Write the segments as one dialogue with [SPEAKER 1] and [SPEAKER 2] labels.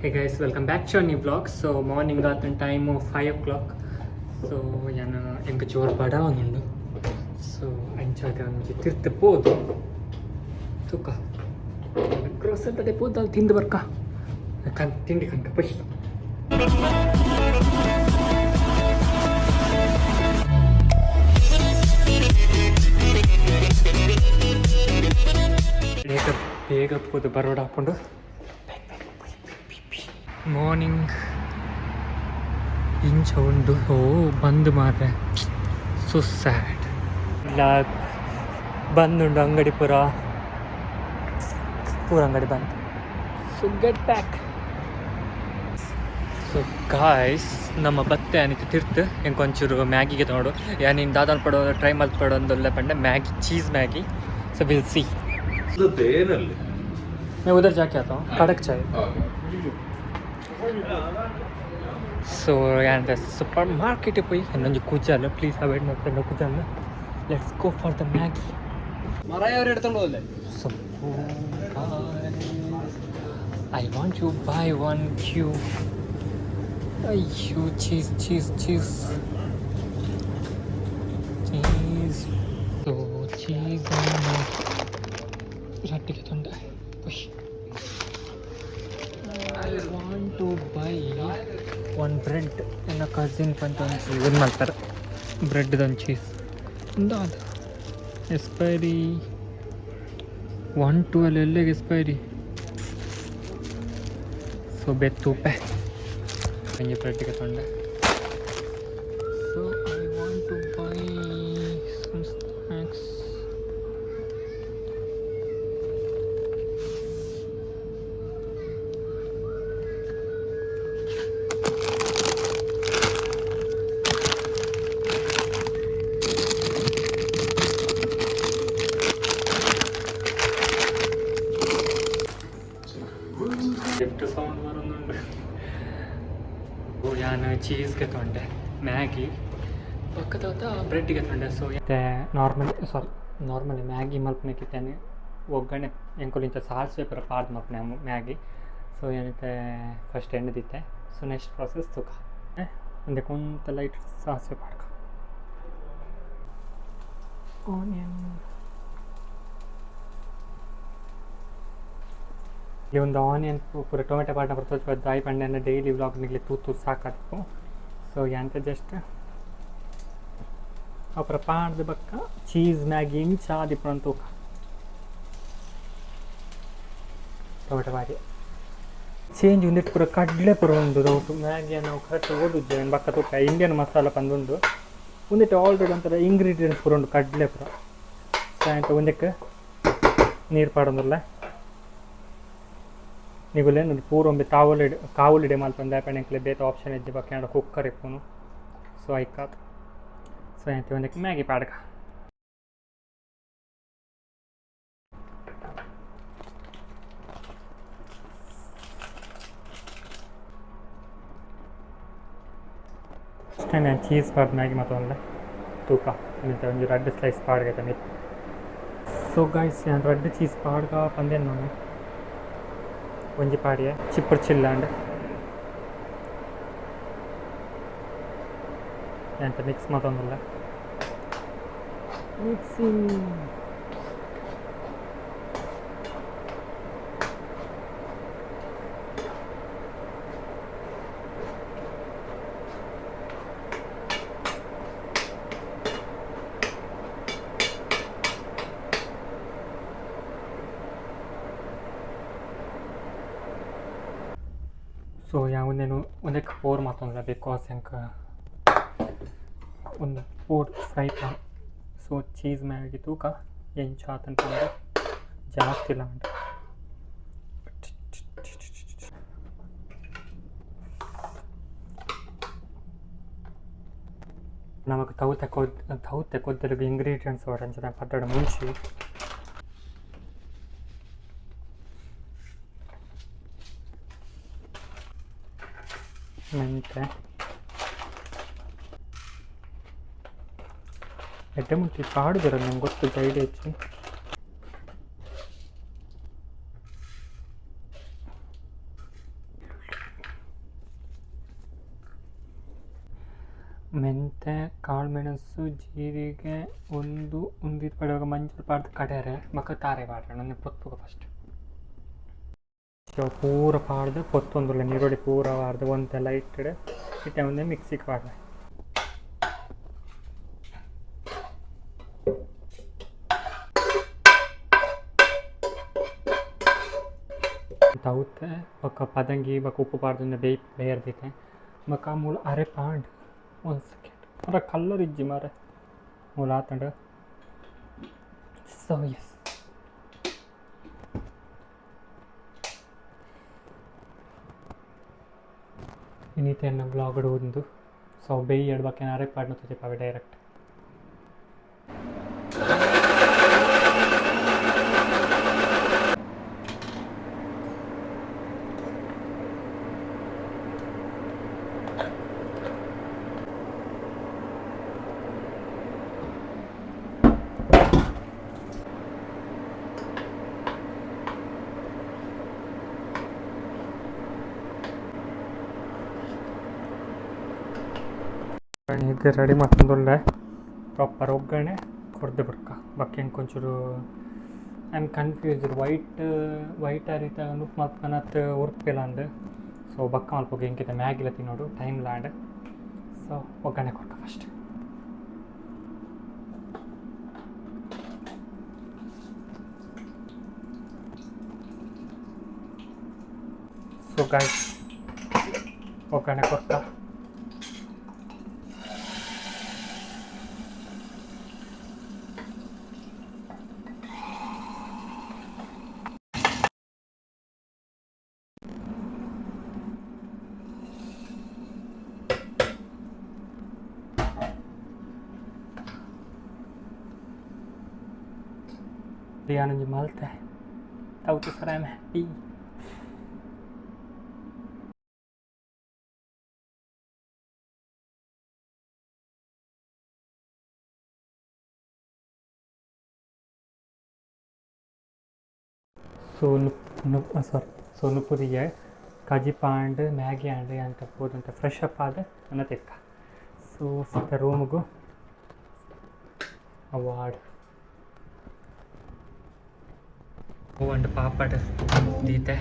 [SPEAKER 1] Hey guys, welcome back to new vlog. So morning ಆತನ time 5 o'clock. So ಯಾನ ಎಂಕ್ ಜೋರು ಬಡ ಒಂದುಂಡು. ಸೊ ಅಂಚಾದ ಒಂಜಿ ತಿರ್ತ್ ಪೋದು ತೂಕ ಕ್ರೋಸಂತದೆ ಪೋದು ಅಲ್ಲಿ ತಿಂದು ಬರ್ಕ ಕನ್ ತಿಂಡಿ ಕನ್ಕ ಪೊಯ್. ಬೇಗ ಬೇಗ ಪೋದು ಬರೋಡ ಹಾಕೊಂಡು. ಮಾರ್ನಿಂಗ್ ಇಂಚ ಉಂಡು. ಓ ಬಂದ್ ಮಾರ್ರೆ, ಸೊ ಸ್ಯಾಡ್. ಇಲ್ಲ, ಬಂದುಂಡು ಅಂಗಡಿ ಪೂರ ಪೂರ ಅಂಗಡಿ bandh. So get back. So guys, ನಮ್ಮ ಬತ್ತೆ ಅನಿತ ತಿರ್ತು ಎಂಕೊಂಚೂರು ಮ್ಯಾಗಿಗೆ ತಗೊಂಡು ಯಾ ನೀನು ದಾದನ್ ಪಡೋ ಟ್ರೈ ಮಲ್ಪಡೋ ಒಂದೊಳ್ಳೆ ಪಂಡೆ Maggi, cheese Maggi. So will see.
[SPEAKER 2] ತೇನಲ್ಲಿ.
[SPEAKER 1] मैं उधर जाके आता हूँ, कड़क चाय. ಸೊ ಯಾನ್ ಸೂಪರ್ ಮಾರ್ಕೆಟ್ ಪೋಯಿ ಇನ್ನೊಂದು ಕುಜಲ್ ಪ್ಲೀಸ್ ಅವಾಯ್ಡ್ ಮಾಡ್ಕೊಂಡು ಕುಜಲ್. Let's go for the Maggi.
[SPEAKER 3] ಮರಾಯವ್ರು എടുത്തോണ്ട് പോകല്ലേ?
[SPEAKER 1] So I want you buy one cube. ಅಯ್ಯೋ, cheese cheese cheese cheese. So cheese ರಟ್ಟಿಗೆ ತೊಂಡೆ. I want to buy one bread. ಎನ್ನ ಕಸಿನ್ ಪಂತ ಒಂಜಿ ಇದು ಮಲ್ತಾರೆ ಬ್ರೆಡ್ದೊಂದು ಚೀಸ್. ಉಂದು ಎಕ್ಸ್ಪೈರಿ 1/12 ಎಲ್ಲೆಗೆ ಎಕ್ಸ್ಪೈರಿ. ಸೊ ಬೆತ್ತೂಪೆ ಒಂಜಿ ಬ್ರೆಡ್ಗೆ ತೊಂಡೆ. So I want to buy some snacks. Lift sound ಬರೋದುಂಡು. ಯಾನ್ ಚೀಸ್ಗೆ ತೊಂಡೆ, ಮ್ಯಾಗಿ ಪಕ್ಕದ ಬ್ರೆಡ್ಗೆ ತೊಂಡೆ. ಸೊ ಮತ್ತೆ ನಾರ್ಮಲ್, ಸಾರಿ, ನಾರ್ಮಲಿ ಮ್ಯಾಗಿ ಮಲ್ಪನೆಕ್ಕಿತ್ತೇನೆ ಒಗ್ಗರಣೆ ಎಂಕುಲು ಇಂಚ ಸಾಸಿವೆ ಪೂರ ಪಾಡ್ದು ಮಲ್ಪನೆ ಮ್ಯಾಗಿ. ಸೊ ಏನೈತೆ, ಫಸ್ಟ್ ಎಣ್ಣೆದಿತ್ತೆ. ಸೊ ನೆಕ್ಸ್ಟ್ ಪ್ರಾಸೆಸ್ ತೂಕ. ಒಂದೇ ಕೊಂತ ಲೈಟ್ ಸಾಸಿವೆ ಪಾಡ್ಕ, ಆನಿಯನ್. ಇಲ್ಲಿ ಒಂದು ಆನಿಯನ್ ಪೂರ ಟೊಮೆಟೊ ಪಾಡ್ನ ಬರ್ತದೆ. ದಾಯಿ ಪಂಡೆನ ಡೈಲಿ ವ್ಲಾಗ್ ನಿಗ್ಲಿ ತೂತು ಸಾಕಾಗ್ತು. ಸೊ ಎಂತ ಜಸ್ಟ್ ಅಪರ ಪಾಡ್ದು ಬಕ್ಕ ಚೀಸ್ ಮ್ಯಾಗಿ ಇಂಚ ಆದಿಪ್ಪು ತೂಕ. ಟೊಮೆಟೊ ಬಾರಿ ಚೇಂಜ್ ಒಂದಿಟ್ಟು ಪೂರ ಕಡಲೆ ಪೂರ ಉಂಡು ಡೌಟು. ಮ್ಯಾಗಿ ನಾವು ಕರೆಕ್ಟ್ ಓದುಜ್ಜೆ ಬಕ್ಕ ತೂಕ. ಇಂಡಿಯನ್ ಮಸಾಲ ಪಂದುಂಡು ಒಂದಿಟ್ಟು. ಆಲ್ರೆಡಿ ಒಂಥರ ಇಂಗ್ರೀಡಿಯೆಂಟ್ಸ್ ಪೂರ ಉಂಡು, ಕಡಲೆ ಪೂರ. ಸೊ ಎಂತ ಒಂದಕ್ಕೆ ನೀರು ಪಾಡೊಂದುಲ್ಲ ನಿಗುಲೆ ಪೂರ ಒಂಬೆ ತಾವಲಿಡೆ ಕಾವುಲಿಡೆ ಮಲ್ಪಂದೆ ಪಂಡ ಬೇತೆ ಆಪ್ಷನ್ ಇಜ್ಜಿ. ಬಕ್ಕ ಏನಾರ ಕುಕ್ಕರ್ ಇಪ್ಪುನು. ಸೊ ಐಕಾತ್. ಸೊ ಎಂತ ಒಂದಕ್ಕೆ ಮ್ಯಾಗಿ ಪಾಡ್ಕ. ಅಷ್ಟೇ, ನಾನು ಚೀಸ್ ಪಾಡ್ ಮ್ಯಾಗಿ ಮತ್ತೊಂದು ತೂಕ. ಎಂತ ಒಂಜಿ ರಡ್ಡ್ ಸ್ಲೈಸ್ ಪಾಡ್ಗೈತೆ ಮಿತ್. ಸೊ ಗೈಸ್, ಯಾನ್ ರಡ್ಡ್ ಚೀಸ್ ಪಾಡ್ಗ ಪಂದೇನು ನಾನು ಒಂಜಿ ಪಾಡಿಯೆ ಚಿಪ್ಪುರ್ ಚಿಲ್ಲಾಂಡ್. ಎಂತ ಮಿಕ್ಸ್ ಮತ್ತೊಂದುಲ್ಲ ಮಿಕ್ಸಿಂಗ್. ಸೊ ಯಾವನೇನು ಒಂದಕ್ಕೆ ಪೋರ್ ಮಾತೊಂದಿಲ್ಲ, because ಎಂಕ್ ಒಂದು four fry pan. So cheese Maggi ತೂಕ ಎಂಚ ಆತಂತಂದ್ರೆ ಜಾಸ್ತಿ ಇಲ್ಲ ಉಂಟು. ನಮಗೆ ತೌ ತೆಕ್ಕೊ ತೌ ತೆಕ್ಕೊದ್ದೆಲುಗು ಇಂಗ್ರೀಡಿಯೆಂಟ್ಸ್ ಅಂಚನೆ ಪದ್ದಡ ಮುಂಚಿ ಮೆಂತೆ ಎಡ್ಡೆ ಮುಂಚೆ ಪಾಡುದಿರ ನಂಗೆ ಗೊತ್ತು ಐಡಿಯಾ ಹೆಚ್ಚು. ಮೆಂತೆ, ಕಾಳುಮೆಣಸು, ಜೀರಿಗೆ, ಒಂದು ಉಂದು ಪಾಡುವಾಗ ಮಂಜಲ್ ಪಾಡ್ದು ಕಡೆರೆ ಬೊಕ್ಕ ತಾರೆ ಪಾಡ್ರೆ ಒಂಜಿ ಪೊತ್ತುಗ ಫಸ್ಟ್. ಪೂರ ಪಾಡ್ದು ಪೊತ್ತೊಂದುಲ್ಲ ನೀರುಳ್ಳಿ ಪೂರ ಪಾಡ್ದು ಒಂತೆ ಲೈಟ್ ಇತ್ತೆ ಒಂದೆ ಮಿಕ್ಸಿಗೆ ಪಾಡ್ರೆ. ತೌತೆ ಬೊಕ್ಕ ಪದಂಗಿ ಬೊಕ್ಕ ಉಪ್ಪು ಪಾಡ್ದು ಒಂಜಿ ಬೇಯ್ ಬೇಯರ್ದಿತ್ತೆ ಬೊಕ್ಕ ಮೂಲು ಅರೆ ಪಾಂಡ್. ಒಂದು ಸೆಕೆಂಡ್ ಮರ, ಕಲ್ಲರ್ ಇಜ್ಜಿ ಮಾರೆ ಮೂಲು ಆತಂಡ. ಸೊ ಎಸ್, ಇನಿತ ಎನ್ನ ವ್ಲಾಗ್ ಉಂದು. ಸೊ ಬೇಯಿ ಎಡ್ಬಕ್ಕೆ ಅರೆ ಪಾಡ್ನ ತೋಜಿಪಾವೆ ಡೈರೆಕ್ಟ್. ಎಗ್ ರೆಡಿ ಮಲ್ತೊಂದುಲ್ಲೆ. ಪ್ರಾಪರ್ ಒಗ್ಗರಣೆ ಕೊರ್ದು ಬುಡ್ಕ. ಬೊಕ್ಕ ಎಂಕ್ ಒಂಚೂರು I am confused, white white ಅರಿತ ನುಪ್ಪು ಮಲ್ಪುನತ್ ಉರ್ಪೆಲ ಅಂದ್. ಸೊ ಬೊಕ್ಕ ಮಲ್ಪೊಗ. ಎಂಕಿತ ಮ್ಯಾಗಿಲ ತಿನ್ನೋಡು, ಟೈಮ್ ಲಾಂಡ್. ಸೊ ಒಗ್ಗರಣೆ ಕೊರ್ಕ ಫಸ್ಟ್. ಸೊ ಗಾಯ್ಸ್, ಒಗ್ಗರಣೆ ಕೊರ್ಕ. ಯಾನೊಂಜಿ ಮಲ್ತೆ ತೌತೆ sir, I am happy. So ಸಾರಿ, ಸೊ ನುಪ್ಪುದಿಗೆ ಕಜಿಪ್ ಆಂಡ್ ಮ್ಯಾಗಿ ಆಂಡ್ ಅಂತ ಪೋದಂತ ಫ್ರೆಶ್ ಅಪ್ ಆದ್ ಅನ್ನ ತಿಕ್ಕ. ಸೊ ಸೀದಾ ರೂಮ್ಗು. ಅವಾರ್ಡ್ ಒಂದು ಪಾಪಡ್ ದೀತೆ,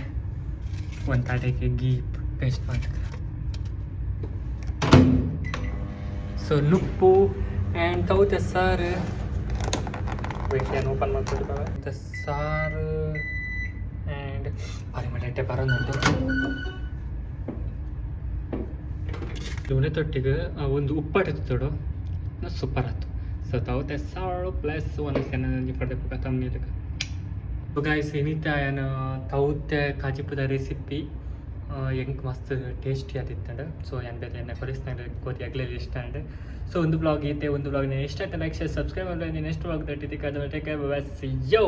[SPEAKER 1] ಒಂದು ತಡೆಗೆ ಗೀ ಪೇಸ್ಟ್ ಮಾಡ್ತದೆ. ಸೊ ನುಪ್ಪು ಆ್ಯಂಡ್ ತೌತೆ ಸಾರು. ವೇಟ್, ಏನು ಓಪನ್ ಮಾಡ್ಕೊಟ್ಟಿದ್ದಾವೆ. ಸಾರು ಆ್ಯಂಡ್ ಪರಿಮಳ ಎಟ್ಟೆ ಬರೋದುಂಟು. ತೊಟ್ಟಿಗೆ ಒಂದು ಉಪ್ಪಾಟ ತೊಡು ಸೂಪರ್ ಆಯ್ತು. ಸೊ ತೌತೆ ಸಾರು ಪ್ಲಸ್ ಒಂದು ಸೆನ ಪಡೆದ ತಮ್ಮನಿಗೆ. ಸೊ ಗಾಯ್ಸ್, ಇನಿತ ಏನು ತೌತೆ ಕಾಜಿಪುದ ರೆಸಿಪಿ ಎಂಕ್ ಮಸ್ತ್ ಟೇಸ್ಟಿ ಆದಿತ್ತಂಡು. ಸೊ ಏನ್ ಬೇರೆ ಎನ್ನ ಕೊರಿಸ್ತಾಂಡ್ ಕೋತಿ ಅಗ್ಲೆಲ್ಲ ಇಷ್ಟ ಅಂಡ್. ಸೊ ಒಂದು ವ್ಲಾಗ್ ಐತೆ, ಒಂದು ವ್ಲಾಗ್ ಇಷ್ಟ ಆಯ್ತು ಲೈಕ್, ಶೇರ್, ಸಬ್ಸ್ಕ್ರೈಬ್ ಮಾಡಿ. ನೆಕ್ಸ್ಟ್ ವ್ಲಾಗ್ ದಟ್ಟಿದ್ದಕ್ಕೆ. ಟೇಕ್ ಕೇರ್, ಬೈ, ಯೋ.